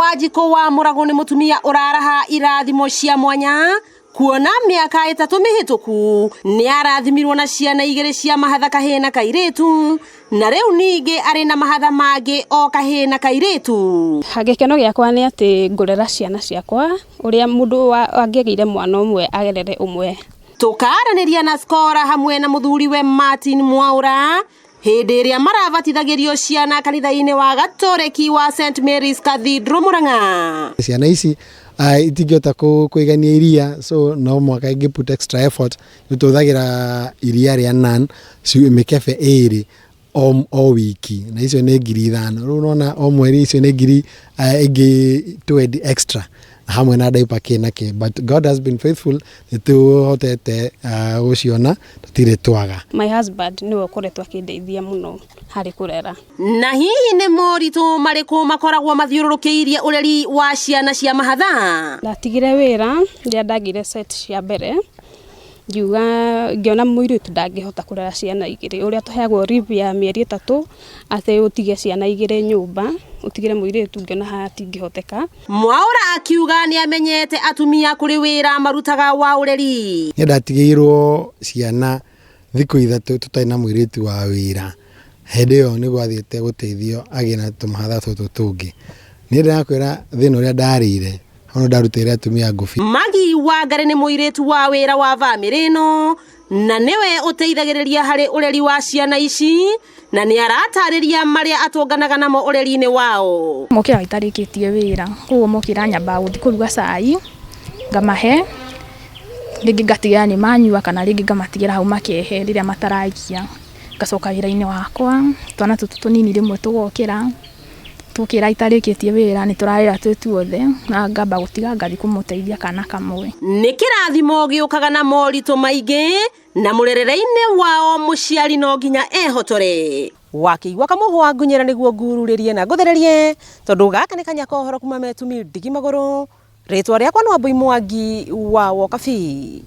Wanjikũ wa Mũragũ nĩ mũtumia ũraraha irathimo cia mwanya kuona mĩaka 3 mĩhĩtũku nĩ arathimirwo na ciana 2 cia mahatha kahĩĩ na kairĩtu, na rĩu ningĩ arĩ na mahatha mangĩ o kahĩĩ na kairĩtu. Gĩkeno gĩakwa nĩ atĩ ngũrera ciana ciakwa ũrĩa mũndũ angĩagĩire mwana ũmwe agerere ũmwe. Tũkaranĩria na Skora hamwe na mũthuriwe Martin Mwaura hĩndĩ ĩrĩa marabatithagĩrio ciana kanitha-inĩ wa Gatoreki wa St Mary's Cathedral Murang'a. Ciana ici itingĩhota kũigania iria, so no mũhaka ingĩ put extra effort. Nĩtũhũthagĩra iria rĩa nan mĩkebe 2 o wiki, na icio nĩ 5,000. Rĩu ũrona o mweri icio nĩ ngiri ingĩ 20 extra hamwe na diaper kĩ na kĩ, but God has been faithful, nĩtũhotete gũciona, tũtirĩ twaga. My husband nĩwe ũkoretwo akĩndeithia mũno harĩ kũrera. Na hihi nĩ moritũ marĩkũ makoragwo mathiũrũrũkĩirie ũreri wa ciana cia mahatha? Ndatigire wĩra rĩrĩa ndagĩire set cia mbere, ngiuga ngĩona mũirĩtu ndangĩhota kũrera ciana 2, ũrĩa tũheagwo leave ya mĩeri 3 atĩ ũtige ciana 2 nyũmba, ũtigĩre mũirĩtu, ngĩona hatingĩhoteka. Mwaura akiuga nĩ amenyete atumia kũrĩ wĩra marutaga wa ũreri. Niĩ ndatigĩirwo ciana thikũ 3 tũtarĩ na mũirĩtu wa wĩra, hĩndĩ ĩyo nĩguo athiĩte gũteithio agĩe na tũmahatha tũtũ tũngĩ. Niĩ ndĩrakwĩra thĩna ũrĩa ndarĩire, hau ndarutĩire atumia ngũbi. Magi Wangari nĩ mũirĩtu wa wĩra wa bamĩrĩ ĩno, na nĩwe ũteithagĩrĩria harĩ ũreri wa ciana ici, na nĩ aratarĩria marĩa atũnganaga namo ũreri-inĩ wao. Mokĩra itarĩkĩtie wĩra, koguo mokĩra nyambaga gũthiĩ kũruga cai, ngamahe, rĩngĩ ngatigĩra nĩ manyua kana rĩngĩ ngamatigĩra hau makehe rĩrĩa mataragia. Ngacoka wĩra-inĩ wakwa, twana tũtũ tũnini rĩmwe tũgokĩra, tũkĩra itarĩkĩtie wĩra nĩ tũrarĩra twĩ tuothe, na ngamba gũtiga ngathiĩ kũmũteithia kana kamwe. Nĩ kĩrathimo gĩũkaga na moritũ maingĩ, na mũrerere-inĩ wao mũciari no nginya ehotore. Wakĩigua kamũhwa ngunyĩra nĩguo ngururĩrie na ngũthererie, tondũ gaka nĩ kanya ka ũhoro kuma metumi ndigi magũrũ. Rĩtwa rĩakwa nĩ Wambui Mwangi wa Wokabi.